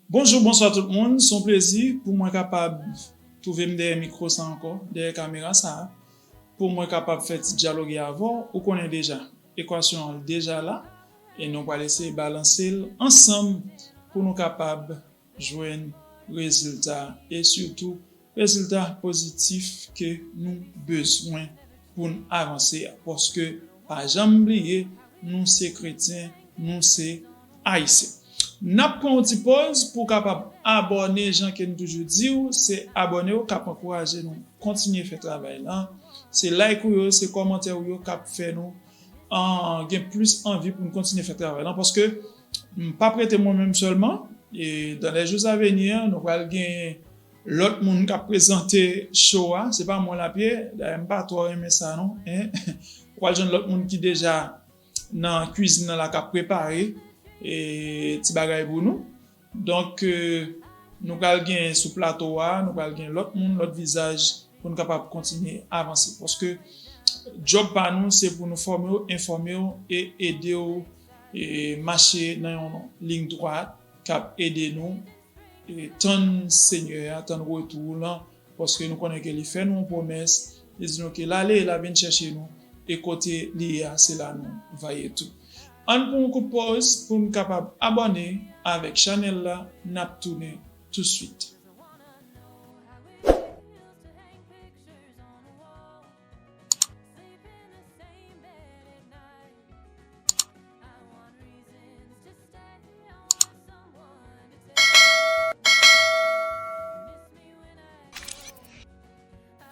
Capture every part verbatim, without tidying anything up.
Bonjou, bonswa tout moun. Se yon plezi pou mwen kapab twouve m dèyè mikwo sa ankò, dèyè kamera sa a, pou mwen kapab fè ti dyaloge avè w. Ou konnen deja, ekwasyon an deja la, e nou pral eseye balanse l ansanm pou nou kapab jwenn rezilta, e sitou rezilta pozitif ke nou bezwen pou n avanse a. Paske, pa janm bliye, nou se kretyen, nou se ayisyen. N ap pran yon ti pòz pou w kapab abòne, jan ke n toujou di w, se abòne w k ap ankouraje nou kontinye fè travay lan. Se like ou yo, se kòmantè ou yo k ap fè nou an, gen plis anvi pou n kontinye fè travay lan, paske m p ap rete mwen menm sèlman. E dans les jours à venir, nou pral gen lòt moun k ap prezante show a. Se pa mwen l ap ye. Dayè, m pa twò renmen sa, non. Hein? Ou pral jwenn lòt moun ki deja nan kwizin nan la k ap prepare e ti bagay pou nou. Donk, euh, nou pral gen sou plato a, nou pral gen lòt moun, lòt vizaj pou nou kapab kontinye avanse. Paske djòb pa nou, se pou nou fòme w, enfòme w e ede w e mache nan yon liy dwat k ap ede nou e tann Senyè a, tann retou w lan, paske nou konnen ke li fè nou yon pwomès, li di nou ke l ale, l ap vin chèche nou, e kote li ye a, se la nou va ye tou. Ann pran yon kout pòz pou n kapab abòne avèk chanèl la, n ap tounen touswit.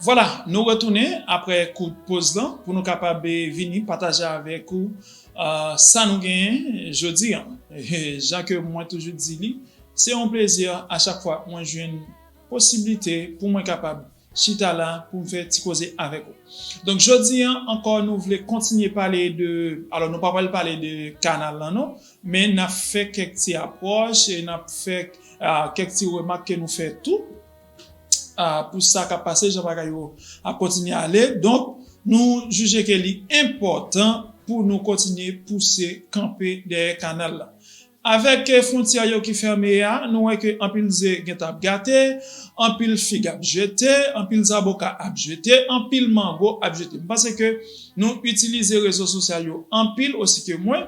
Vwala, nou retounen apre kout poz lan pou nou kapab, eh, vini pataje avèk ou, ah, sa nou genyen jodi an. Jan ke mwen toujou di li, se yon plezi a chak fwa mwen jwenn posiblite pou mwen kapab chita la pou m fè ti koze avèk ou. Donk, jodi an ankò, nou vle kontinye pale de, alò, nou pa pral pale de kanal lan, non, men n ap fè kèk ti apwòch e n ap fè, ah, kèk ti remak ke nou fè tou, ah, pou sa k ap pase, jan bagay yo ap kontinye ale. Donk, nou jije ke li enpòtan pou nou kontinye pouse kanpe dèyè kanal la. Avèk, eh, fwontyè yo ki fèmen an, nou wè ke anpil ze gentan ap gate, anpil fig ap jete, anpil zaboka ap jete, anpil mango ap jete. M panse ke nou itilize rezo sosyal yo anpil osi ke mwen,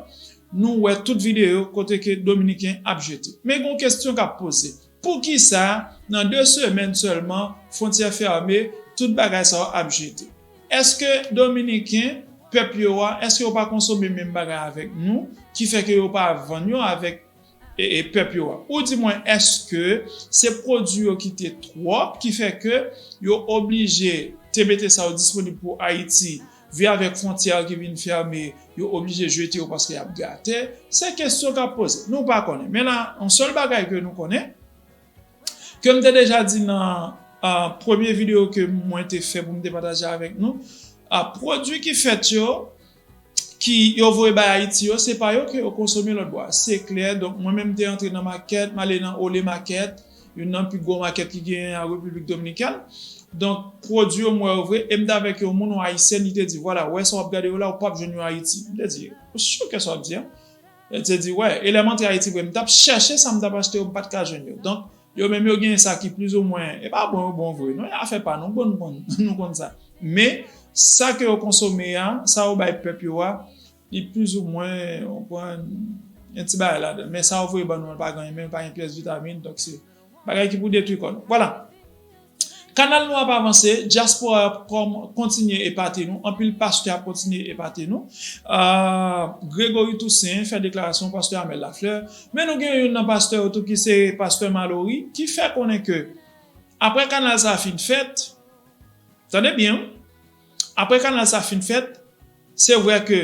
nou wè tout videyo kote ke Dominiken ap jete. Men gen yon kesyon k ap poze. Poukisa, nan de semèn sèlman, fwontyè fèmen, tout bagay sa yo ap jete? Èske Dominiken, pèp yo a, èske yo pa konsome menm bagay avèk nou, ki fè ke yo pa vann yo avèk, e, e, pèp yo a? Ou di mwen, èske se pwodui yo ki te twòp, ki fè ke yo oblije te mete sa yo disponib pou Ayiti, vi avèk fwontyè ki vin fèmen, yo oblije jete yo paske y ap gate? Se kesyon k ap poze. Nou pa konnen. Men la, yon sèl bagay ke nou konnen, ke m te deja di nan, ah, premye videyo ke mwen te fè pou m te pataje avèk nou, ah, pwodui ki fèt yo, ki yo voye bay Ayiti yo, se pa yo ke yo konsome lòt bò a. Se klè, donk mwen menm m te antre nan makèt, m ale nan Olé Market, youn nan pi gwo makèt ki genyen an Repiblik Dominikèn. Donk, pwodui yo m wè yo vre, e m t avèk yon moun, yon Ayisyèn, li te di, vwala, ou wè sa w ap gade yo la, ou p ap jwenn yo Ayiti. M te di, ou si ke sa w ap di an? Li te di, wè, e lè m antre Ayiti vre, m t ap chèche sa m t ap achte yo, m pa t ka jwenn yo. Donk, yo menm yo gen sa ki plizoumwen, e pa bon yo bon vre, non, e afè pa nou, bon, nou konn, nou konn sa. Men, sa ke yo konsome a, sa yo bay pèp yo a, li plizoumwen, ou konprann, gen ti bagay ladan l. Men sa yo voye ban nou an pa gen anyen, men pa gen pyès vitamin, donk se bagay ki pou detwi kò nou. Vwala. Kanal nou ap avanse, dyaspora ap kòm-, kontinye epate nou, anpil pastè ap kontinye epate nou. Ah, Gregory Toussaint fè deklarasyon, pastè Amel Lafleur. Men nou gen youn nan pastè yo tou ki se pastè Malory, ki fè konnen ke apre kanal sa fin fèt, tande byen, wi, apre kanal sa fin fèt, se vre ke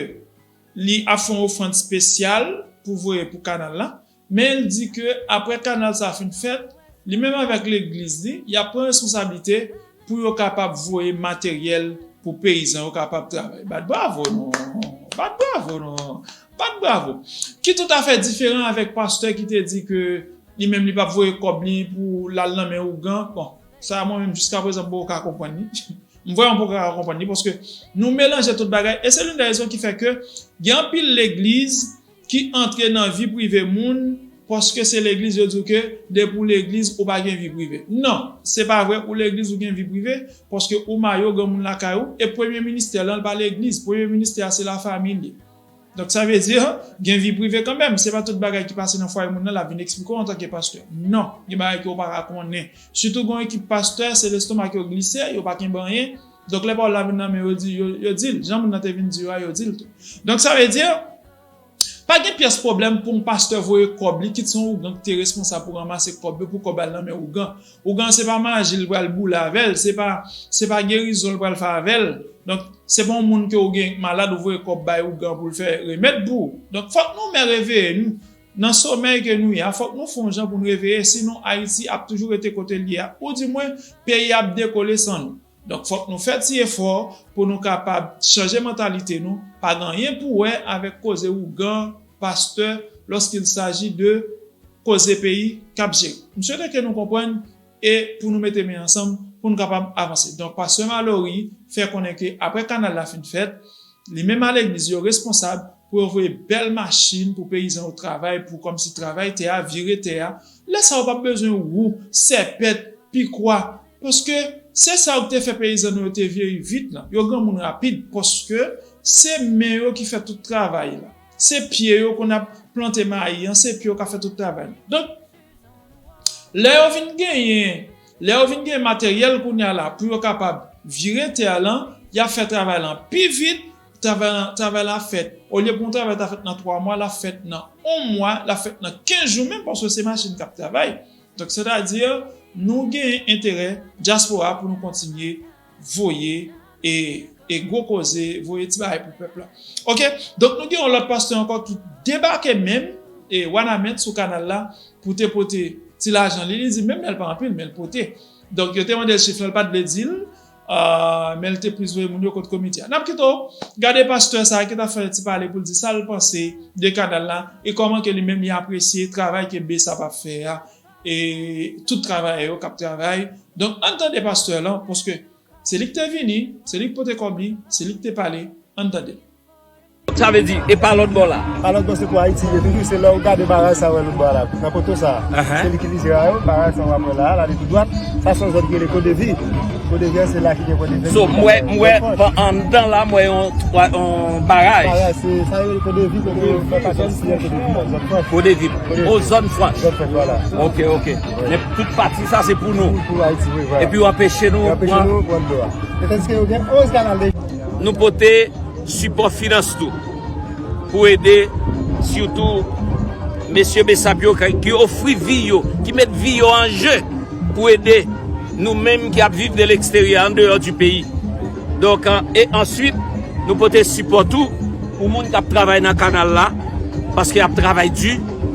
li ap fè yon ofrann espesyal pou voye pou kanal la, men l di ke apre kanal sa fin fèt, li menm avèk legliz li, y ap pran responsablite pou yo kapab voye materyèl pou peyizan yo kapab travay. Bat bravo non! Bat bravo non! Bat bravo! Ki toutafè diferan avèk pastè ki te di ke li menm li p ap voye kòb li pou l al nan men ougan. Bon, sa a mwen menm jiskaprezan m poko ka konprann li. M vrèman poko ka konprann li, paske nou melanje tout bagay, e se l'une des raisons ki fè ke gen anpil legliz ki antre nan vi prive moun, paske se legliz, yo di w ke depi w legliz, ou pa gen vi prive. Non, se pa vre, ou legliz, ou gen vi prive, paske ou mayo granmoun lakay ou, e premye ministè lan, li pa legliz, premye ministè a, se lafanmi li ye. Donk, sa vle di, gen vi prive kanmenm. Se pa tout bagay ki pase nan fwaye moun nan, l ap vin eksplike w antanke pastè. Non, gen bagay ke w pa ka konnen. Sitou gen yon ekip pastè, se lestomak yo glise, yo pa kenbe anyen. Donk, lè pawòl la vin nan men yo, yo di, yo, yo di l. Jan moun nan te vin di yo a, yo di l tou. Donk, sa vle di, pa gen pyès pwoblèm pou yon pastè voye kòb li, kit se yon ougan ki te responsab pou ranmase kòb yo, pou kòb al nan men ougan. Ougan se pa maji l pral boule avè l, se pa, se pa gerizon l pral fè avè l. Donk, se pa yon moun ke ou gen malad, ou voye kòb bay ougan pou l fè remèd pou ou. Donk, fòk nou men reveye nou. Nan somèy ke nou ye a, fòk nou fè yon jan pou n reveye, sinon Ayiti ap toujou rete kote l ye a, oudimwen, peyi a ap dekole san nou. Donk, fòk nou fè ti efò pou nou kapab chanje mantalite nou, pa gen anyen pou wè avèk koze ougan, pastè, lorsqu'il s'agit de koze peyi k ap jere. M swete ke nou konprann e pou nou mete men ansanm pou nou kapab avanse. Donk, pastè Malory fè konnen ke apre kanal la fin fèt, li menm a legliz yo responsab pou yo voye bèl machin pou peyizan yo travay, pou kòmsi travay tè a, vire tè a. Lè sa a, ou p ap bezwen wou, sèpèt, pikwa, paske se sa yo ki te fè peyizan nou yo te vyeyi vit lan. Yo granmoun rapid, paske se men yo ki fè tout travay la. Se pye yo konn ap plante mayi an, se pye yo k ap fè tout travay la. Donk, lè yo vin genyen, lè yo vin genyen materyèl kounye a la pou yo kapab vire tè a lan, y ap fè travay lan pi vit, travay lan, travay la fèt. Olye pou yon travay ta fèt nan twa mwa, l ap fèt nan yon mwa, l ap fèt nan kenz jou menm, paske se machin k ap travay. Donk, sètadi, nou genyen enterè, dyaspora, pou nou kontinye voye e, e gwo koze, voye ti bagay pou pèp la. Oke? Donk, nou gen yon lòt pastè ankò ki debake menm, e Wanament sou kanal la, pou te pote ti lajan li. Li di menm lè l pa anpil, men l pote. Donk, yo te mande l chif lan, l pa t vle di l, ah, men l te plis voye moun yo kot komite a. N ap kite w gade pastè sa a ki t ap fè ti pale pou l di sa l panse de kanal la e kòman ke li menm li apresye travay ke BSAP ap fè a, e tout travayè yo k ap travay. Donk, ann tande pastè lan, paske se li ki te vini, se li ki pote kòb li, se li ki te pale, ann tande l. Sa vle di, e pa lòt bò la? Pa lòt bò, se pou Ayiti li ye toujou, se lè w gade baraj sa w wè lòt bò la, nan poto sa, se li ki lizye a yo, baraj sa w ap wè la, l ale tou dwat, sa se yon zòn ki rele Kodevi. Kodevi a, se la ki gen pwen de. So, m wè, m wè, anndan la, m wè yon, yon baraj. Baraj, se, sa yo rele Kodevi, kote yo fè pati siyèl Kodevi, zòn franch. Kodevi. O, zòn franch. Zòn franch, vwala. Ok, ok. Men tout pati sa, se pou nou. Pou, pou Ayiti, wi, vwala. Epi yo anpeche nou pran. Yo anpeche nou pran dlo a. E tandiske yo gen onz kanal de. Nou pote sipò finans tou pou ede, sitou mesye BSAP yo ki, ki ofri vi yo, ki met vi yo an je pou ede nou menm ki ap viv de leksteryè, an deyò di peyi. Donk, e answit, nou pote sipò tou pou moun k ap travay nan kanal la, paske y ap travay di,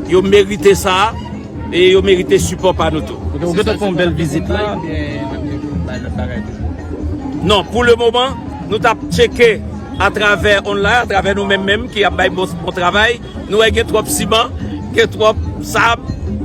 yo merite sa a, e yo merite sipò pa nou tou. Ok, ou gentan fè yon bèl vizit la. Non, pou le moman, nou t ap tcheke atravè online, atravè nou menm menm ki ap bay bon, bon travay. Nou wè gen twòp siman, gen twòp sab,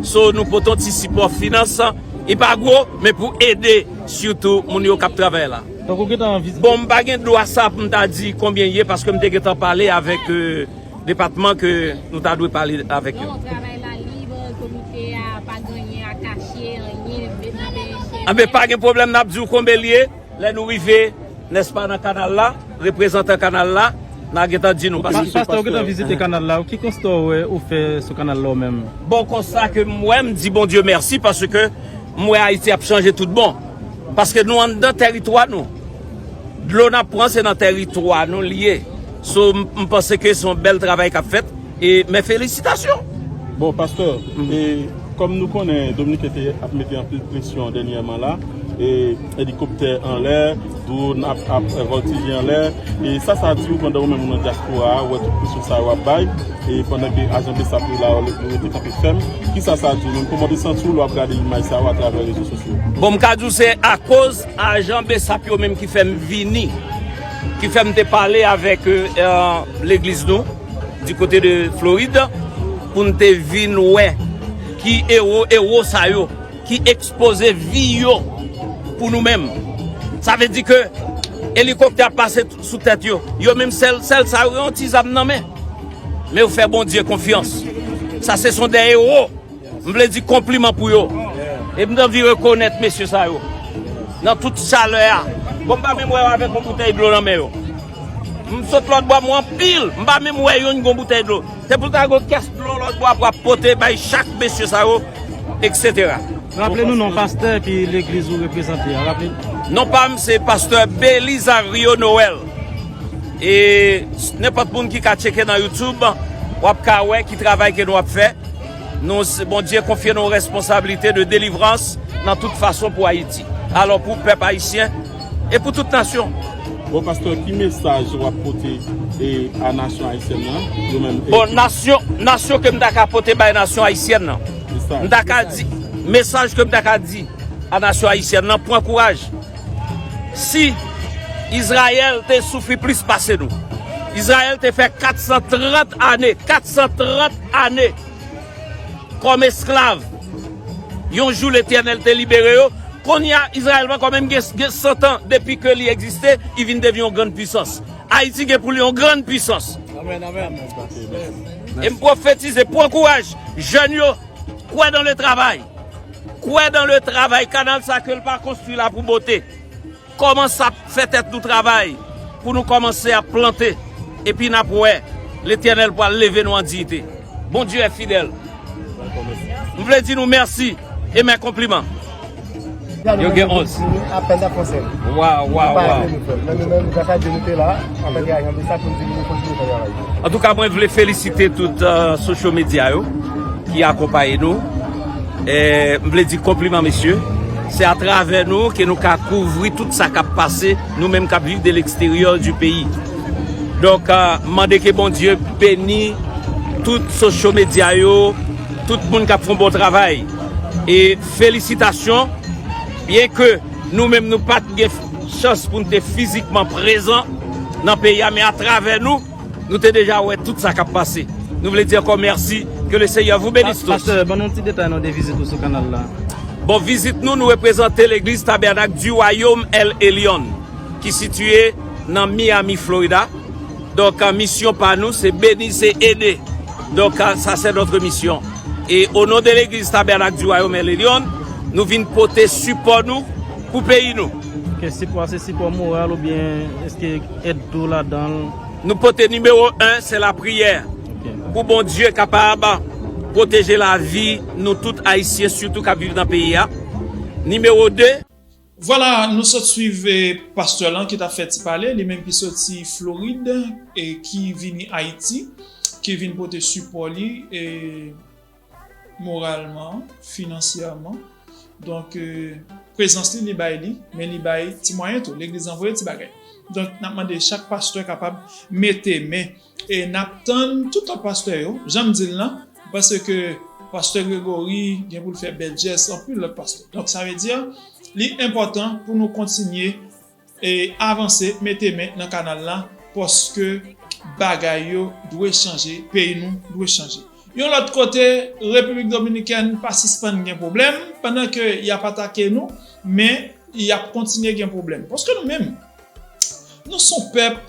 so nou pote yon ti sipò finans. Li pa gwo, men pou ede sitou moun yo k ap travay la. Donk ou gentan vizite. Bon, m pa gen dwa sa pou m ta di konbyen ye, paske m te gentan pale avèk, euh, depatman ke nou ta dwe pale avèk yo. Non, travay la lib, komite a pa gen anyen a kache, anyen, men nan men chèf. Anben, pa gen pwoblèm, n ap di w konbyen l ye lè nou rive, nèspa, nan kanal la, reprezantan kanal la, n a gentan di nou. Pastè, ou gentan vizite kanal la, ki konsta w wè ou fè sou kanal la ou menm? Bon, konsta ke m wè, m di Bondye mèsi, paske m wè Ayiti ap chanje tout bon. Paske nou anndan tèritwa nou. Dlo n ap pran, se nan tèritwa nou l ye. So, m, m panse ke se yon bèl travay k ap fèt. E, men felisitasyon. Bon, pastè, e, kòm nou konnen Dominiken te ap mete anpil presyon dènyèman la, e, elikoptè anlè, dwòn ap, ap, e, vòltije anlè, e sa, sa di w pandan ou menm ou nan dyaspora a, ou wè tout presyon sa yo ap bay, e pandan ke ajan BSAP yo la, yo rete kanpe fèm, kisa sa di w menm? Kòman w te santi w lè w ap gade imaj sa yo atravè rezo sosyo? Bon, m ka di w se akoz ajan BSAP yo menm ki fè m vini, ki fè m te pale avèk, euh, euh, legliz nou, di kote de Florid, pou n te vin wè ki ewo, ewo sa yo, ki ekspoze vi yo pou nou menm. Sa vle di ke elikoptè ap pase t-, sou tèt yo. Yo menm sèl, sèl sa yo, yon ti zam nan men. Men yo fè Bondye konfyans. Sa se son de ewo. M vle di konpliman pou yo. E m t anvi rekonèt mesye sa yo. Nan tout chalè a. Bon, m pa menm wè yo avèk yon boutèy dlo nan men yo. M sot lòt bò, m wè anpil. M pa menm wè youn gon boutèy dlo. Se pou ta gon kès dlo lòt bò pou ap pote bay chak mesye sa yo, et cetera. Raple nou non pastè epi legliz ou reprezante a. Raple nou. Non pa m se pastè Belizario Noël. E nenpòt moun ki ka tcheke nan YouTube, w ap ka wè ki travay ke nou ap fè. Nou, Bondye konfye nou responsablite de delivrans nan tout fason pou Ayiti. Alò, pou pèp ayisyen e pou tout nasyon. Bon, pastè, ki mesaj w ap pote e, a nasyon ayisyèn nan? Yo menm, e Bon, ki nasyon, nasyon ke m ta ka pote bay nasyon ayisyèn nan. Mesaj, M ta ka mesaj. di, mesaj ke m ta ka di a nasyon ayisyèn nan, pran kouraj. Si Izrayèl te soufri plis pase nou, Izrayèl te fè kat san trant ane, kat san trant ane kòm esklav. Yon jou Letènèl te libere yo. Kounye a, Izrayèl pa kòm menm gen, gen san tan depi ke li egziste, li vin devyen yon grann pwisans. Ayiti gen pou li yon grann pwisans. Amèn, amèn. E m pwofetize, pran kouraj, jèn yo, kwè dans le travail. Kwè dans le travail. Kanal sa ke l pa konstwi la pou bote. Kòmanse ap fè tèt nou travay pou nou kòmanse ap plante. Epi n ap wè Letènèl pral leve nou an diyite. Bondye è fidèl. M vle di nou mèsi e mè konpliman. Yo gen onz. Apèn nan fransè. Waw, waw, waw. Men nou menm, gras a Dye, nou te la. Antanke ajan de sa, pou nou di nou kontinye fè travay. Antouka, mwen vle felisite tout, euh, social media yo ki akonpaye nou. Eh, m vle di konpliman, mesye. Se atravè nou ke nou ka kouvri tout sa k ap pase, nou menm k ap viv de l'extérieur du pays. Donk, euh, m mande ke Bondye beni tout social media yo, tout moun k ap fè yon bon travay. E felisitasyon, byen ke nou menm nou pa t gen chans pou n te fizikman prezan nan peyi a, men atravè nou, nou te deja wè tout sa k ap pase. Nou vle di ankò mèsi, que le Seigneur vous bénisse tous. Pastè, ban nou ti detay non de vizit ou sou kanal la. Bon, vizit nou, nou reprezante legliz Tabènak du Royaume El Elyon, ki sitiye nan Miami, Florida. Donk, euh, misyon pa nou, se beni, se ede. Donk, euh, ça, c'est notre mission. E o non de legliz Tabènak du Royaume El Elyon, nou vin pote sipò nou pou peyi nou. Ke sipò a se sipò moral oubyen èske èd tou ladan l? Nou pote nimewo en, se lapriyè. Ok. Pou Bondye kapab pwoteje lavi nou tout Ayisyen, sitou k ap viv nan peyi a. Nimewo de. Vwala, nou sot swiv, eh, pastè lan ki t ap fè ti pale, li menm ki soti Florid, e ki vini Ayiti, ki vin pote sipò li, e moralman, finansyèman. Donk, eh, prezans li, li bay li, men li bay ti mwayen tou. Legliz lan voye ti bagay. Donk, n ap mande chak pastè kapab mete men. E n ap tann tout lòt pastè yo, jan m di l lan, m panse ke pastè Gregory gen pou l fè bèl jès, anpil lòt pastè. Donk, sa vle di, li enpòtan pou nou kontinye e avanse, mete men nan kanal la, paske bagay yo dwe chanje, peyi nou dwe chanje. Yon lòt kote, Repiblik Dominikèn pa sispann gen pwoblèm, pandan ke y ap atake nou, men y ap kontinye gen pwoblèm. Paske nou menm, nou se yon pèp,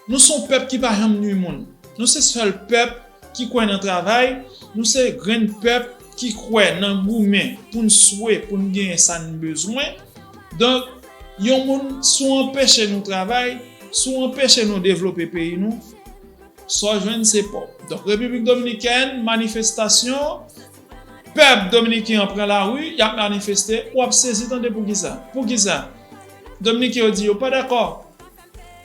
nou se yon pèp ki pa janm nwi moun. Nou se sèl pèp ki kwè nan travay, nou se grenn pèp ki kwè nan goumen pou n swe, pou n genyen sa n bezwen. Donk, yon moun, si w anpeche nou travay, si w anpeche nou devlope peyi nou, sa w jwenn se pa w. Donk, Repiblik Dominikèn, manifestasyon, pèp dominiken an pran lari, y ap manifeste, w ap sezi tande poukisa. Poukisa? Dominiken yo di yo pa dakò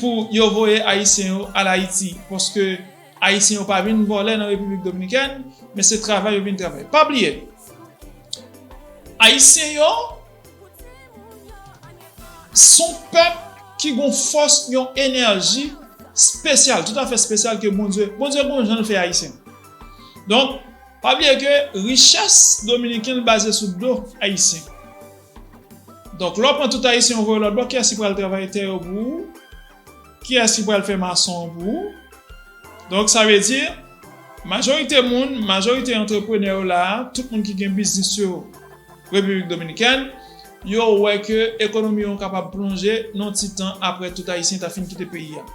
pou yo voye Ayisyen yo al Ayiti, paske Ayisyen yo pa vin vòlè nan Repiblik Dominikèn, men se travay yo vin travay. Pa bliye, Ayisyen yo se yon pèp ki gon fòs, yon enèji espesyal, toutafè espesyal ke Bondye, Bondye gon jan l fè Ayisyen. Donk, pa bliye ke richès dominiken l baze sou do Ayisyen. Donk, lè w pran tout Ayisyen ou voye lòt bò, kiyès ki pral travay tè yo pou ou? Kiyès ki pral fè mason an pou ou? Donk, sa vle di, majorite moun, majorite antreprenè yo la a, tout moun ki gen biznis yo Repiblik Dominikèn, yo wè ke ekonomi yo kapab plonje nan yon ti tan apre tout Ayisyen ta fin kite peyi a.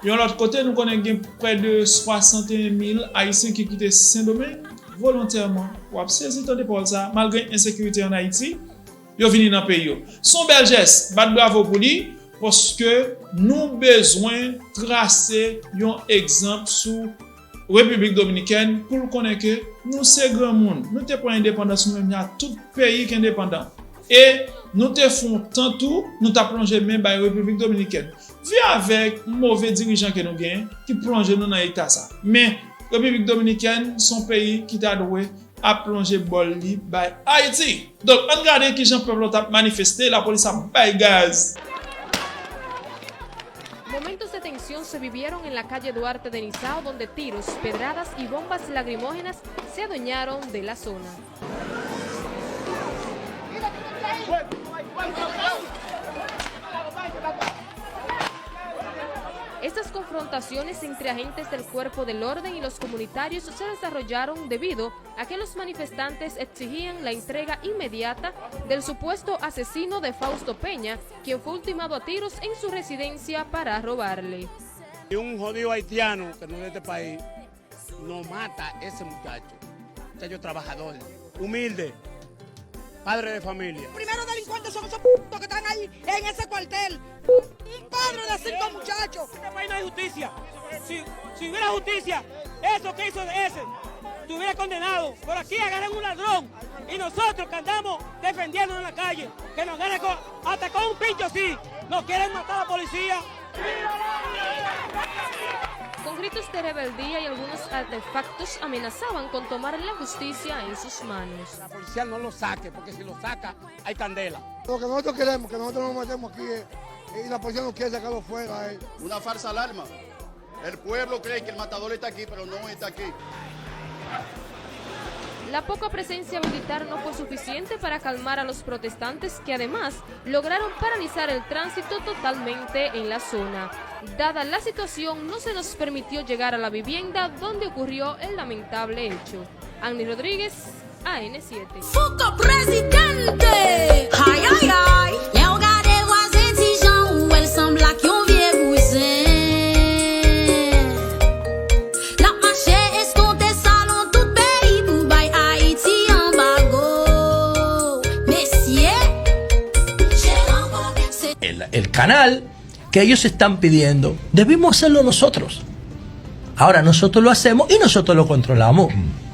Yon lòt kote, nou konnen gen prè de swasanteyen mil Ayisyen ki kite Sendomeng, volontèman, w ap sezi tande pawòl sa a, malgre ensekirite ann Ayiti, yo vini nan peyi yo. Se yon bèl jès, bat bravo pou li, paske nou bezwen trase yon egzanp sou Repiblik Dominikèn pou l konnen ke nou se granmoun. Nou te pran endepandans nou menm jan ak tout peyi k endepandan. E nou te fè yon tan tou, nou t ap lonje men bay Repiblik Dominikèn. Vi avèk move dirijan ke nou genyen ki plonje nou nan eta sa. Men, Repiblik Dominikèn se yon peyi ki ta dwe ap plonje bòl li bay Ayiti. Donk, ann gade kijan pèp la t ap manifeste, lapolis ap bay gaz. Momentos de tensión se vivieron en la calle Duarte de Nizao, donde tiros, pedradas y bombas lacrimógenas se adueñaron de la zona. Estas confrontaciones entre agentes del cuerpo del orden y los comunitarios se desarrollaron debido a que los manifestantes exigían la entrega inmediata del supuesto asesino de Fausto Peña, quien fue ultimado a tiros en su residencia para robarle. Y un jodido haitiano que no es de este país nos mata ese muchacho. Muchacho trabajador, humilde, padre de familia. Primero delincuentes son esos p- que están ahí en ese cuartel. Un padre de cinco muchachos. En este país no hay justicia. Si, si hubiera justicia, eso que hizo ese estuviera condenado. Pero aquí agarran un ladrón y nosotros que andamos defendiéndonos en la calle, que nos agarren con, hasta con un pincho así, nos quieren matar a la policía. Con gritos de rebeldía y algunos artefactos amenazaban con tomar la justicia en sus manos. La policía no lo saque, porque si lo saca, hay candela. Lo que nosotros queremos, que nosotros nos matemos aquí es, y la policía no quiere sacarlo fuera a él. Una falsa alarma. El pueblo cree que el matador está aquí, pero no está aquí. La poca presencia militar no fue suficiente para calmar a los protestantes que además lograron paralizar el tránsito totalmente en la zona. Dada la situación, no se nos permitió llegar a la vivienda donde ocurrió el lamentable hecho. Anny Rodríguez, A N siete. Fouco presidente, ay ay ay. Lè w gade vwazen Ti Jan, ou wè l sanble ak yon vye bouzen. L ap mache eskonte salon tout peyi pou bay Ayiti anbago. Mesye, jeran konplèks. El, el canal que ellos están pidiendo, debimos hacerlo nosotros. Ahora nosotros lo hacemos y nosotros lo controlamos.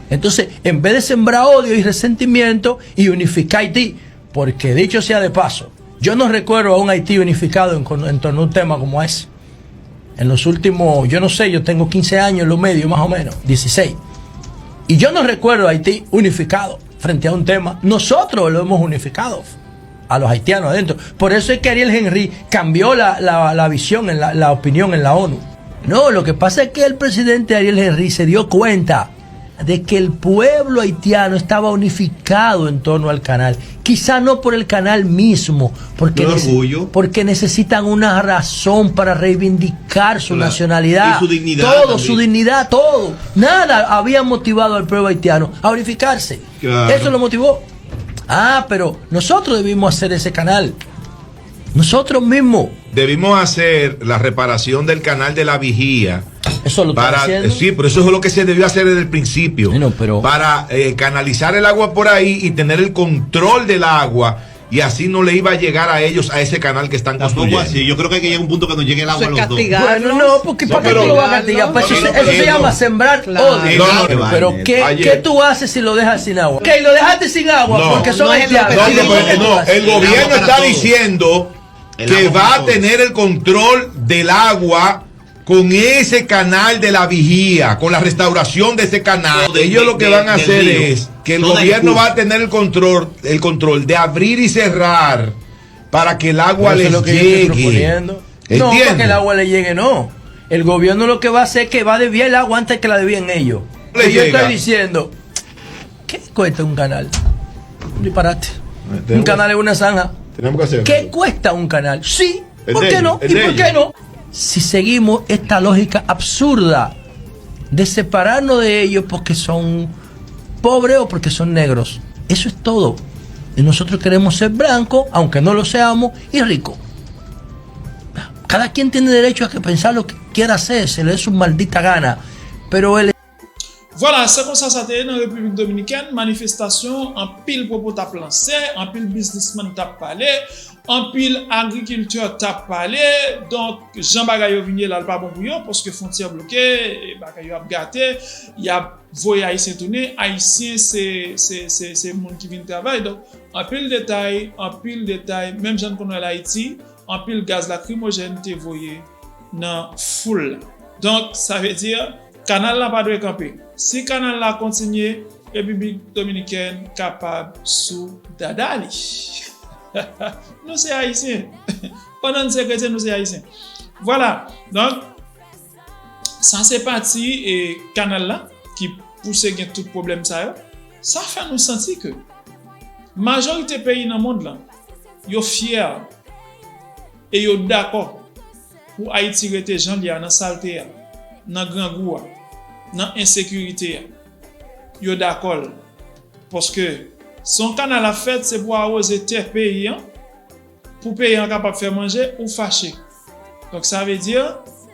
Entonces, en vez de sembrar odio y resentimiento y unificar Haití, porque dicho sea de paso, yo no recuerdo a un Haití unificado en, en torno a un tema como ese. En los últimos, yo no sé, yo tengo quince años, lo medio más o menos, dieciséis. Y yo no recuerdo a Haití unificado frente a un tema. Nosotros lo hemos unificado a los haitianos adentro. Por eso es que Ariel Henry cambió la, la, la visión, en la, la opinión en la ONU. No, lo que pasa es que el presidente Ariel Henry se dio cuenta de que el pueblo haitiano estaba unificado en torno al canal. Quizá no por el canal mismo, porque, porque necesitan una razón para reivindicar su nacionalidad, y su dignidad todo, también. Su dignidad, todo. Nada había motivado al pueblo haitiano a unificarse. Claro. Eso lo motivó. Ah, pero nosotros debimos hacer ese canal. Nosotros mismos. Debimos hacer la reparación del canal de la Vigía. Eso lo están haciendo. Sí, pero eso es lo que se debió hacer desde el principio. Bueno, pero para eh, canalizar el agua por ahí y tener el control del agua. Y así no le iba a llegar a ellos a ese canal que están construyendo. Tampoco así. Yo creo que hay que llegar a un punto que nos llegue el agua a los dos. Bueno, no, porque ¿para qué tú lo vas a castigar? Pues eso, eso se llama sembrar odio. No, no, pero ¿qué, ¿qué tú haces si lo dejas sin agua? Ok, lo dejaste sin agua porque son haitianos. No, no, no, el gobierno está diciendo que va a tener el control del agua con ese canal de la Vigía, con la restauración de ese canal. Ellos lo que van a hacer es que el gobierno va a tener el control, el control de abrir y cerrar para que el agua les llegue. No, para que el agua le llegue, no. El gobierno lo que va a hacer es que va a desviar el agua antes que la desvíen ellos. Yo estoy diciendo, ¿qué cuesta un canal? Un disparate. Un canal es una zanja. ¿Qué cuesta un canal? Sí. ¿Por qué no? ¿Y por qué no? Si seguimos esta lógica absurda de separarnos de ellos porque son pobres o porque son negros, eso es todo. Y nosotros queremos ser blancos, aunque no lo seamos, y ricos. Cada quien tiene derecho a que pensar lo que quiera hacer, se le dé su maldita gana. Pero el Vwala, se konsa sa te ye nan Repiblik Dominikèn, manifestasyon, anpil pwopo t ap lanse, anpil biznismann t ap pale, anpil agrikiltè t ap pale. Donk, jan bagay yo vin ye la, l pa bon pou yo, paske fwontyè bloke, bagay yo ap gate, y ap voye Ayisyen tounen. Ayisyen se, se, se, se moun ki vin travay. Donk, anpil detay, anpil detay, menm jan n konn wè l Ayiti, anpil gaz lakrimojèn te voye nan foul la. Donk, sa vle di, kanal la pa dwe kanpe. Si kanal la kontinye, Repiblik Dominikèn kapab sou dada li. Nou se Ayisyen. Pandan n se kretyen, nou se Ayisyen. Vwala. Donk, sa se pati, e, kanal la ki pouse gen tout pwoblèm sa yo. Sa fè nou santi ke majorite peyi nan mond lan, yo fyè e yo dakò pou Ayiti rete jan l ye a, nan salte a, nan grangou a, nan ensekirite a. Yo dakò l. Paske si yon kanal ap fèt, se pou awoze tè peyi an, pou peyi an kapab fè manje, ou fache. Donk, sa vle di,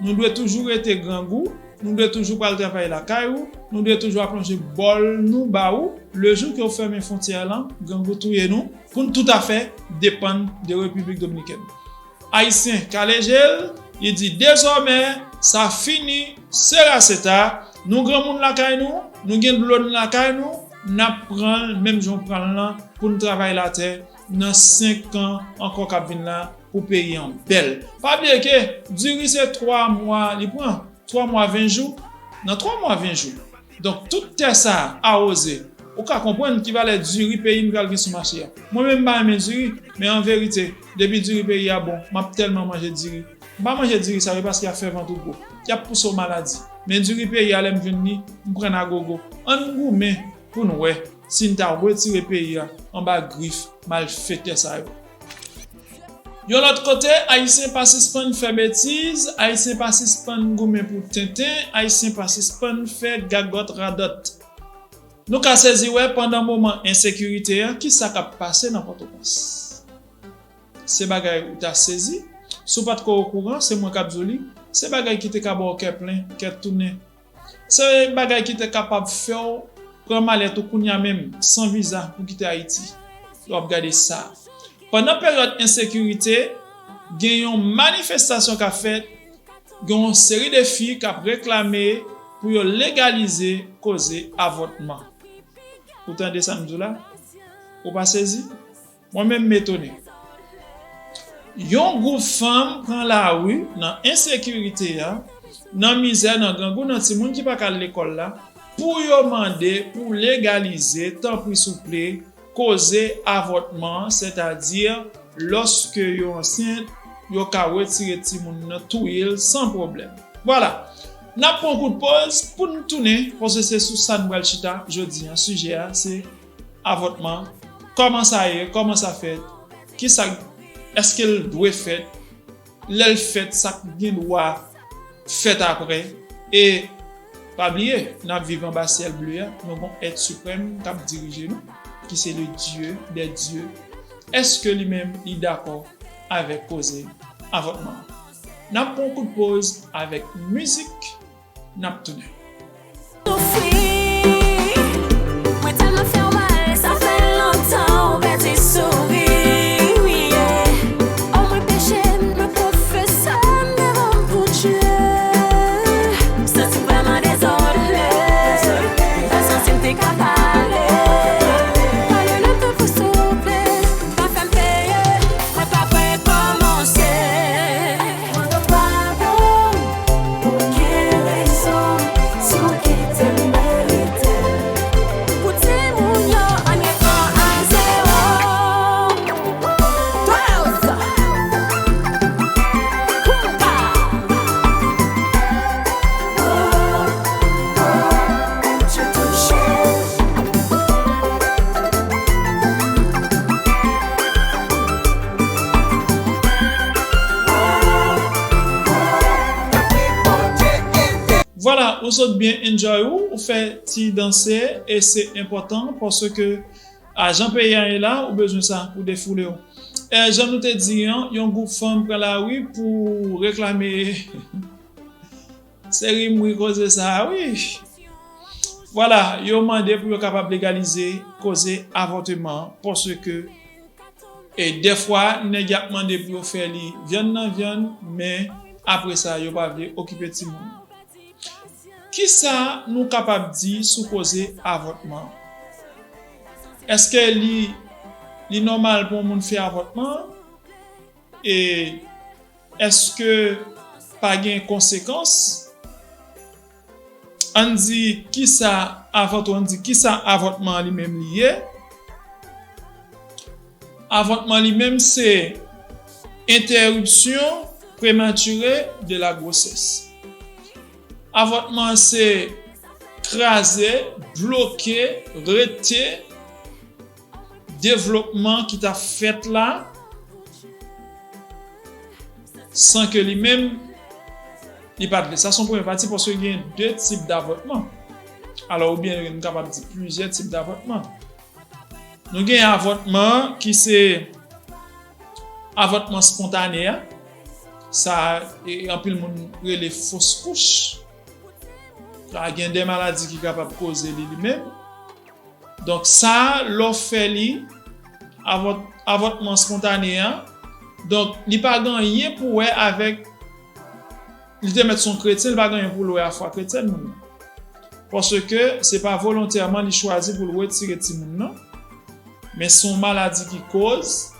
nou dwe toujou rete grangou, nou dwe toujou pral travay lakay ou, nou dwe toujou ap lonje bòl nou ba ou. Lejou ke w fèmen fwontyè lan, grangou touye nou, pou n toutafè depann de Repiblik Dominikèn. Ayisyen kale je l, li di, dezòmè, sa fini, sera seta, nou granmoun lakay nou, nou gen dlo n lakay nou, n ap pran l menm jan w pran l lan pou n travay latè nan senk an ankò k ap vin la pou peyi an bèl. Pa bliye ke diri se twa mwa li pran, twa mwa ven jou, nan twa mwa ven jou. Donk, tout tè sa a awoze. Ou ka konprann ki valè diri peyi n pral gen sou mache a. Mwen menm, m pa renmen diri, men an verite, depi diri peyi a bon, m ap tèlman manje diri. M pa manje diri sa yo paske y ap fè vant ou gwo. Y ap pouse w maladi. Men diri peyi a, lè m jwenn li, m pran n a gogo. Ann goumen pou n wè si n ta retire peyi a anba grif malfetè sa yo. Yon lòt kote, Ayisyen pa sispann fè betiz, Ayisyen pa sispann goumen pou tenten, Ayisyen pa sispann fè gagòt radòt. Nou ka sezi wè pandan moman ensekirite a, ki sa k ap pase nan Pòtoprens. Se bagay ou ta sezi. Si w pa t ko okouran, se mwen k ap di w li. Se bagay ki te ka ba w kè plen, kè tounen. Se bagay ki te kapab fè w pran malèt ou kounye a menm, san viza, pou kite Ayiti. Lè w ap gade sa. Pandan peryòd ensekirite, gen yon manifestasyon k ap fèt, gen yon seri de fi k ap reklame pou yo legalize koze avòtman. Ou tande sa m di w la? Ou pa sezi? Mwen menm m etone. Yon gwoup fanm pran lari nan ensekirite a, nan mizè, nan grangou, nan timoun ki pa ka al lekòl la, pou yo mande pou legalize, tanpri souple, koze avòtman, sètadi lòske yo ansent, yo ka retire timoun nan, touye l san pwoblèm. Vwala. N ap pran kout poz pou n tounen, paske se sou sa n pral chita jodi a. Sijè a, se avòtman. Kòman sa ye? Kòman sa fèt? Kisa, èske l dwe fèt? Lè l fèt, sa k gen dwa fèt apre? E pa bliye, n ap viv anba syèl ble a, nou gon èt siprèm k ap dirije nou, ki se le Dieu des dieux. Èske li menm, li dakò avèk koze avòtman an? N ap pran yon kout poz avèk mizik, n ap tounen. Soufri, mwen tèlman fè w mal, sa fè lontan ou pèdi souri, yeah. O mwen peche, mwen konfese m devan Bondye. M santi m vrèman dezole. M pa santi m te ka pale. Pale nan tan pou souple. Pa fè m peye. Mwen pa prè kòmanse. Mande padon, pou ki rezon, si w kite m merite. Pou timoun yo, ann rekò a zewo. Twelve. Kounpa. Oh, oh, Bondye touche. Vwala, ou sot byen enjoy ou, ou fè ti danse, e se enpòtan paske a jan peyi a ye la, ou bezwen sa pou defoule w. E jan nou te di an, yon gwoup fanm pran lari pou reklame. Se ri m ri koze sa a, wi. Vwala, yo mande pou yo kapab legalize koze avòteman an, paske, e, dèfwa, nèg y ap mande pou yo fè li vyann nan vyann, men apre sa, yo pa vle okipe timoun. Kisa nou kapab di sou koze avòtman? Èske li, li nòmal pou yon moun fè avòtman? E èske pa gen konsekans? Ann di kisa, avan tou, ann di kisa avòtman an li menm li ye. Avòtman li menm se interruption prématurée de la grossesse. Avòtman an se kraze, bloke, rete devlopman ki t ap fèt la san ke li menm li pa t vle. Sa se yon premye pati, paske gen de tip davòtman. Alò, oubyen nou kapab di plizyè tip davòtman. Nou gen avòtman ki se avòtman spontane a. Sa, e, anpil moun rele fos kouch. Sa gen de maladi ki kapab koze li, li menm. Donk, sa, lè w fè li, avòt-, avòtman spontane a, donk, li pa gen anyen pou wè avèk, li te mèt se yon kretyen, li pa gen anyen pou l wè a fwa kretyèn moun nan. Paske se pa volontèman li chwazi pou l retire timoun nan, men se yon maladi ki koz,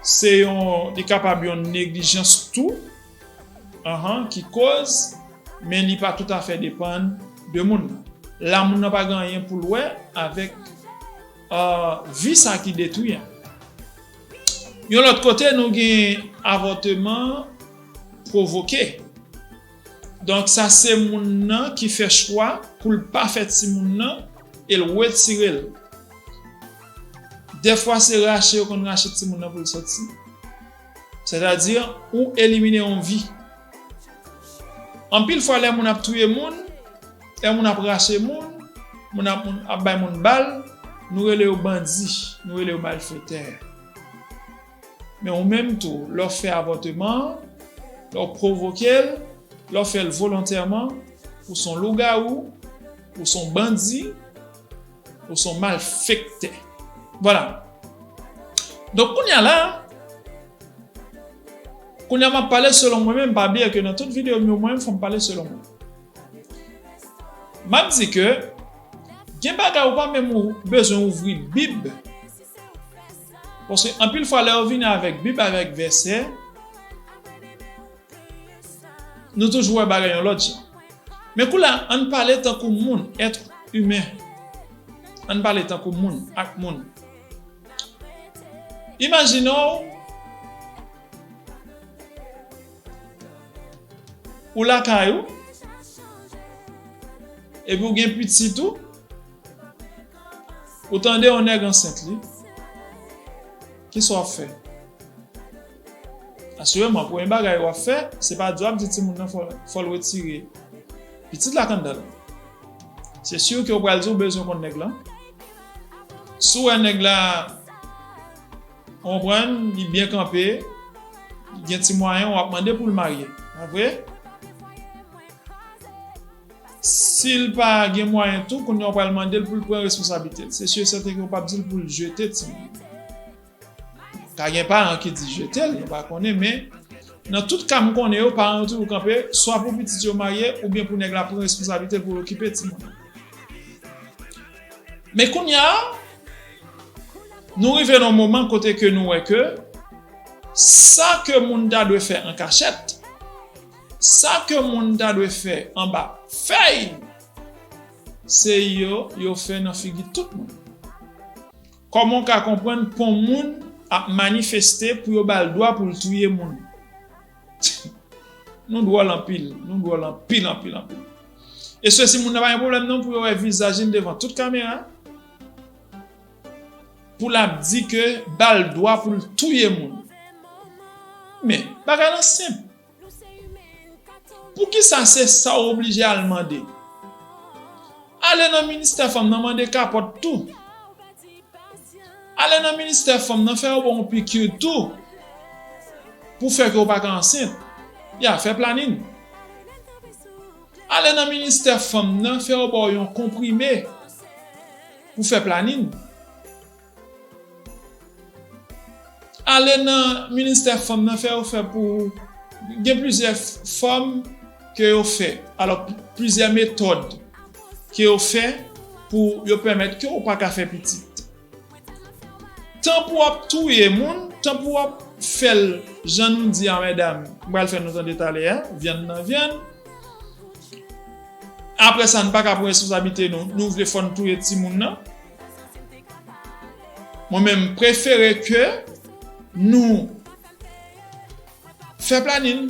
se yon, li kapab yon neglijans tou, anhan, ki koz, men li pa toutafè depann de moun nan. La, moun nan pa gen anyen pou l wè avèk, euh, vi sa ki detwi an. Yon lòt kote, nou gen avòteman pwovoke. Donk, sa se moun nan ki fè chwa pou l pa fè timoun nan e l retire l. Dèfwa, se rache yo konn rache timoun nan pou l soti. Sètadi, ou elimine yon vi. Anpil fwa, lè moun ap touye moun, lè moun ap rache moun, moun ap, moun ap bay moun bal, nou rele yo bandi, nou rele yo malfetè. Men ou menm tou, lè w fè avòteman an, lè w pwovoke l, lè w fè l volontèman, ou se yon lougawou, ou se yon bandi, ou se yon malfektè. Vwala. Donk, kounye a la, kounye a m ap pale selon mwen menm, pa bliye ke nan tout videyo m yo, mwen menm, fò m pale selon mwen. M ap di ke gen bagay ou pa menm ou bezwen ouvri Bib. Paske anpil fwa, lè yo vini avèk Bib, avèk vèsè, nou toujou wè bagay yon lòt jan. Men koulye a, ann pale tankou moun, être humain. Ann pale tankou moun, ak moun. Imajine w, ou lakay ou, epi w gen pitit ou, ou tande yon nèg ansent li, kisa w ap fè? Asireman, premye bagay w ap fè, se pa di w ap di timoun nan fò, fò l retire pitit la k anndan l. Se si ke w pral di w bezwen konn nèg lan. Si w wè nèg la, w konprann, li byen kanpe, li gen ti mwayen, w ap mande pou l marye. Pa vre? Si l pa gen mwayen tou, kounye a w pral mande l pou l pran responsablite l. Se si e sèten ke w p ap di l pou l jete timoun. Ka gen paran ki di jete l, nou pa konnen, men nan tout ka m konnen yo, paran yo toujou kanpe, swa pou pitit yo marye, oubyen pou nèg la pran responsablite l pou l okipe timoun nan. Men kounye a, nou rive nan yon moman kote ke nou wè ke sa ke moun ta dwe fè an kachèt, sa ke moun ta dwe fè anba fèy, se yo, yo fè nan figi tout moun. Kòman w ka konprann pou yon moun ap manifeste pou yo ba l dwa pou l touye moun? Nou dwòl anpil, nou dwòl anpil, anpil, anpil. E sesi moun nan pa gen pwoblèm non pou yo wè vizaj li devan tout kamera, pou l ap di ke ba l dwa pou l touye moun. Men, bagay lan senp. Poukisa se sa w oblije al mande? Ale nan ministè fanm nan mande kapòt tou. Ale nan ministè fanm nan fè yo ba w yon piki tou. Pou fè ke w pa ka ansent. Ya, fè planin. Ale nan ministè fanm nan, fè yo ba w yon konprime pou fè planin. Ale nan ministè fanm nan, fè yo fè pou, gen plizyè fòm ke yo fè. Alò, plizyè metòd ke yo fè pou yo pèmèt ke ou pa ka fè pitit. Tan pou w ap touye moun, tan pou w ap fè l jan nou di a, medam, m pral fè nou tande talè a, vyann nan vyann. Apre sa, n pa ka pran responsablite nou, nou vle fò n touye timoun nan. Mwen menm, m prefere ke nou fè planin.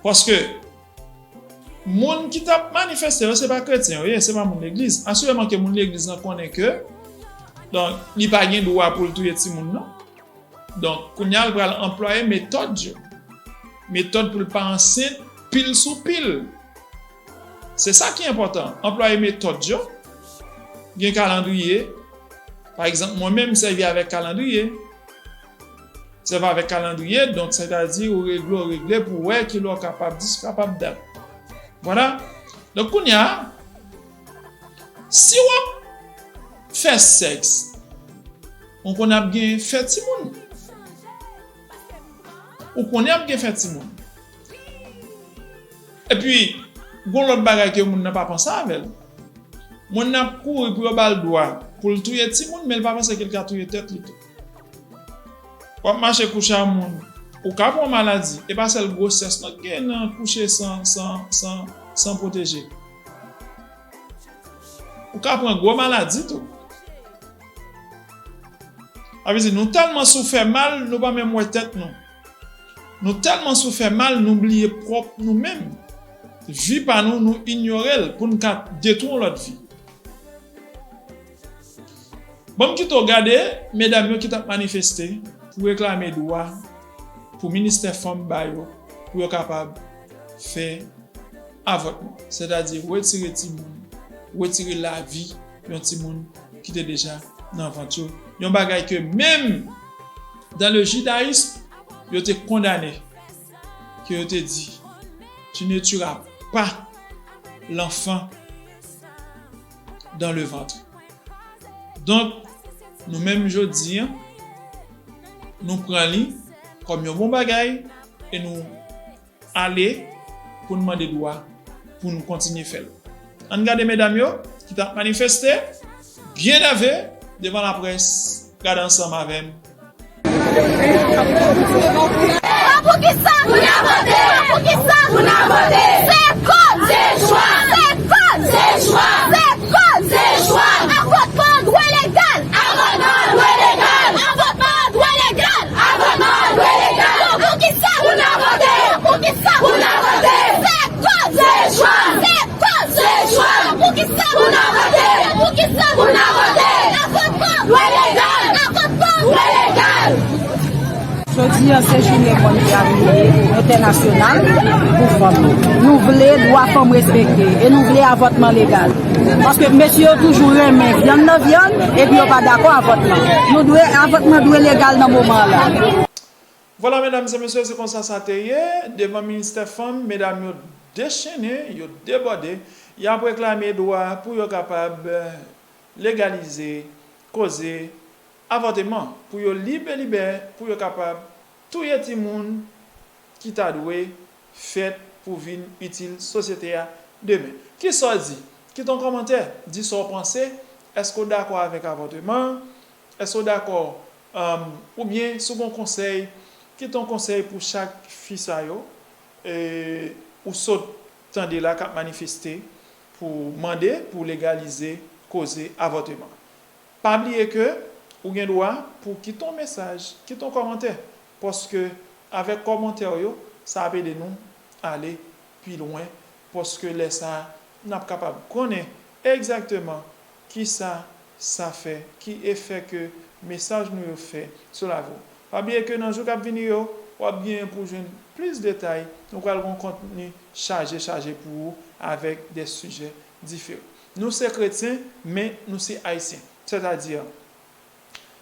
Paske moun ki t ap manifeste yo, se pa kretyen yo ye, se pa moun legliz. Asireman ke moun legliz lan konnen ke, donk, li pa gen dwa pou l touye timoun nan. Donk, kounye a, l pral anplwaye metòd yo. Metòd pou l pa ansent pil sou pil. Se sa ki enpòtan. Anplwaye metòd yo. Gen kalandriye. Pa egzanp, mwen menm, m sèvi avèk kalandriye. Sèvi avèk kalandriye, donk, sètadi ou regle, ou regle pou wè kilè w kapab, dis kapab dat. Vwala. Donk, kounye a, si w ap fè sèks, ou konnen ap gen fè timoun. Ou konnen ap gen fè timoun. Epi, gon lòt bagay ke moun nan pa panse avè l. Moun nan ap kouri pou yo ba l dwa pou l touye timoun, men l pa panse ke l ka touye tèt li tou. W ap mache kouche a moun, ou ka pran maladi. E pa sèl gwosès non k gen nan kouche san, san, san, san pwoteje. Ou ka pran gwo maladi tou. Sa vle di, nou tèlman sou fè mal, nou pa menm wè tèt nou. Nou tèlman sou fè mal, nou bliye pwòp nou menm. Vi pa nou, nou inyore l pou n ka detwi yon lòt vi. Ban m kite w gade medam yo ki t ap manifeste pou reklame dwa pou ministè fanm ba yo, pou yo kapab fè avòtman, sètadi retire timoun, retire lavi yon timoun ki te deja nan vant yo. Yon bagay ke menm dans le judaïsme, yo te kondane, ke yo te di, tu ne tueras pas l'enfant dans le ventre. Donk, nou menm jodi a, nou pran li kòm yon bon bagay e nou ale pou n mande dwa pou n kontinye fè l. Ann gade medam yo ki t ap manifeste, byen nève devan laprès. Gade ansanm avè m. Poukisa pou n avanse? Poukisa pou n avanse? Se kòd! Se chwa! Se kòd! Se chwa! Se kòd! Se chwa! Avòtman dwe legal! Avòtman dwe legal! Avòtman dwe legal! Avòtman dwe legal! Poukisa pou n avanse? Poukisa pou n avanse? Se kòd! Se chwa! Se kòd! Se chwa! Poukisa pou n avanse? Poukisa pou n avanse? Avòtman dwe legal! Avòtman dwe legal! Jodi a, se jounen mondyal entènasyonal pou fanm. Nou vle dwa fanm respekte e nou vle avòtman legal. Paske mesye yo toujou renmen vyann nan vyann epi yo pa dakò avòtman. Nou dwe, avòtman dwe legal nan moman an la. Vwala, medam e mesye, se konsa sa te ye. Devan ministè fanm, medam yo dechennen, yo debòde, y ap reklame dwa pou yo kapab legalize koze avòteman, pou yo libelibè, pou yo kapab touye timoun ki ta dwe fèt pou vin itil sosyete a demen. Kisa w di? Kite yon kòmantè, di sa w panse. Èske w dakò avèk avòteman? Èske w dakò, um, oubyen si w gen yon konsèy, kite yon konsèy pou chak fi sa yo, e, ou sot tande la k ap manifeste pou mande pou legalize koze avòteman. Pa bliye ke ou gen dwa pou kite yon mesaj, kite yon kòmantè, paske avèk kòmantè w yo, sa ap ede nou ale pi lwen, paske lè sa a, n ap kapab konnen egzakteman kisa sa fè, ki efè ke mesaj nou yo fè sou lavi w. Pa bliye ke nan jou k ap vini yo, w ap genyen pou jwenn plis detay, nou pral gen yon kontni chaje, chaje pou ou avèk de sijè diferan. Nou se kretyen, men nou se ayisyen. Sètadi,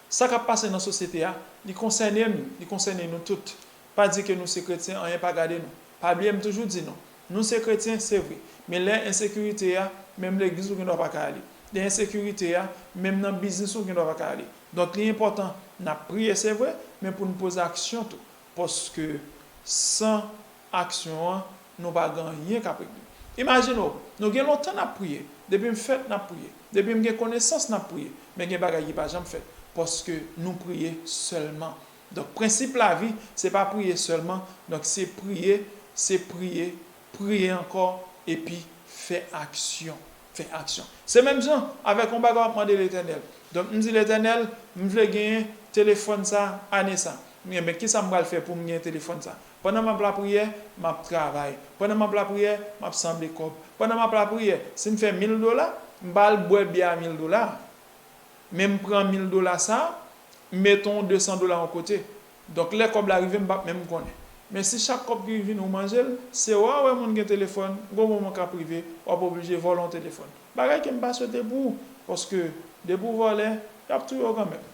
sa k ap pase nan sosyete a, li konsène m, li konsène nou tout. Pa di ke nou se kretyen, anyen pa gade nou. Pa bliye m toujou di nou, Nou se kretyen, se vre. Men lè ensekirite a, menm legliz ou gen dwa pa ka ale. Lè ensekirite a, menm nan biznis ou gen dwa pa ka ale. Donk, li enpòtan, n ap priye, se vre, men pou n poze aksyon tou. Paske san aksyon an, nou pa gen anyen k ap regle. Imajine w, nou gen lontan n ap priye. Depi m fèt, n ap priye. Depi m gen konesans, n ap priye. Men gen bagay ki pa janm fèt. Paske nou priye sèlman. Donk, prensip lavi, se pa priye sèlman. Donk, se priye, se priye, priye ankò, epi fè aksyon. Fè aksyon. Se menm jan avèk yon bagay w ap mande Letènèl. Donk, m di, Letènèl, m vle genyen telefòn sa ane sa. Ebyen, kisa m pral fè pou m genyen telefòn sa? Pandan m ap lapriyè, m ap travay. Pandan m ap lapriyè, m ap sanble kòb. Pandan m ap lapriyè, si m fè mil dola, m pa al bwè byè a mil dola. Men m pran mil dola sa, m mete yon de san dola yon kote. Donk, lè kòb la rive, m p ap menm konnen. Men si chak kòb ki vini ou manje l, se wa wè moun gen telefòn, gon moman k ap rive, w ap oblije vòlè yon telefòn. Bagay ke m pa swete pou ou, paske depi w vòlè, y ap touye w kanmenm.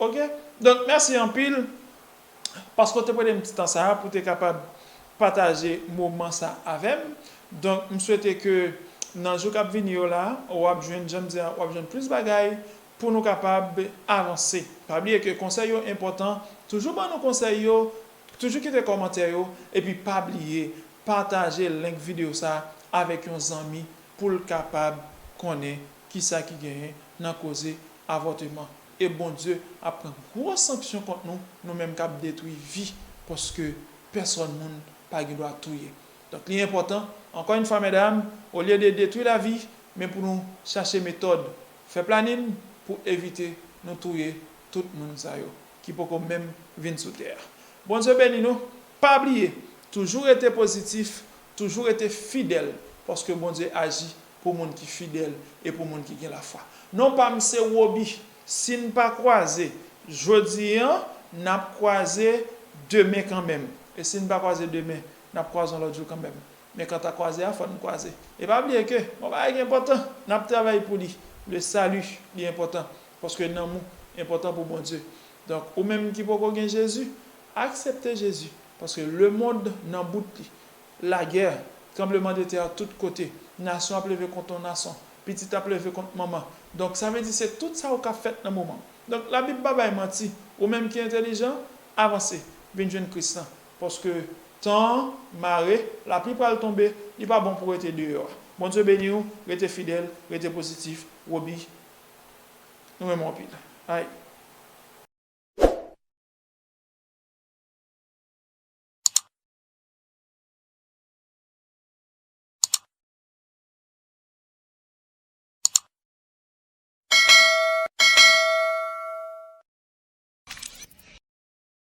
Oke? Donk, mèsi anpil. Paske w te prete m ti tan sa a pou w te kapab pataje moman sa avè m. Donk, m swete ke nan jou k ap vini yo la, w ap jwenn, jan m di a, w ap jwenn plis bagay pou nou kapab avanse. Pa bliye ke konsèy yo enpòtan. Toujou ban nou konsèy yo, toujou kite kòmantè yo, epi pa bliye pataje link videyo sa avèk yon zanmi pou l kapab konnen kisa ki genyen nan koze avòteman. E Bondye ap pran gwo sanksyon kont nou, nou menm k ap detwi vi, paske pèsòn moun pa gen dwa touye. Donk, li enpòtan, ankò yon fwa, medam, olye de detwi lavi, men pou nou chache metòd, fè planin pou evite nou touye tout moun sa yo ki poko menm vin sou tè a. Bondye beni nou. Pa bliye, toujou rete pozitif, toujou rete fidèl, paske Bondye aji pou moun ki fidèl e pou moun ki gen lafwa. Non pa m se Wobi. Si n pa kwaze jodi an, n ap kwaze demen kanmenm. E si n pa kwaze demen, n ap kwaze yon lòt jou kanmenm. Men kanta kwaze a, fò n kwaze. E pa bliye ke yon bagay ki enpòtan, n ap travay pou li. Le salut, li enpòtan. Paske nanm ou enpòtan pou Bondye. Donk, ou menm ki poko gen Jezi, aksepte Jezi. Paske lemonn nan bout li. Lagè, tranblemanntè tout kote. Nasyon ap leve kont yon nasyon. Pitit ap leve kont manman. Donk, sa vle di se tout sa yo k ap fèt nan moman. Donk, Labib pa bay manti. Ou menm ki entèlijan, avanse. Vin jwenn Kris lan. Paske tan an mare, lapli pral tonbe, li pa bon pou rete deyò a. Bondye beni w, rete fidèl, rete pozitif. Wobi, nou renmen w anpil. Ay.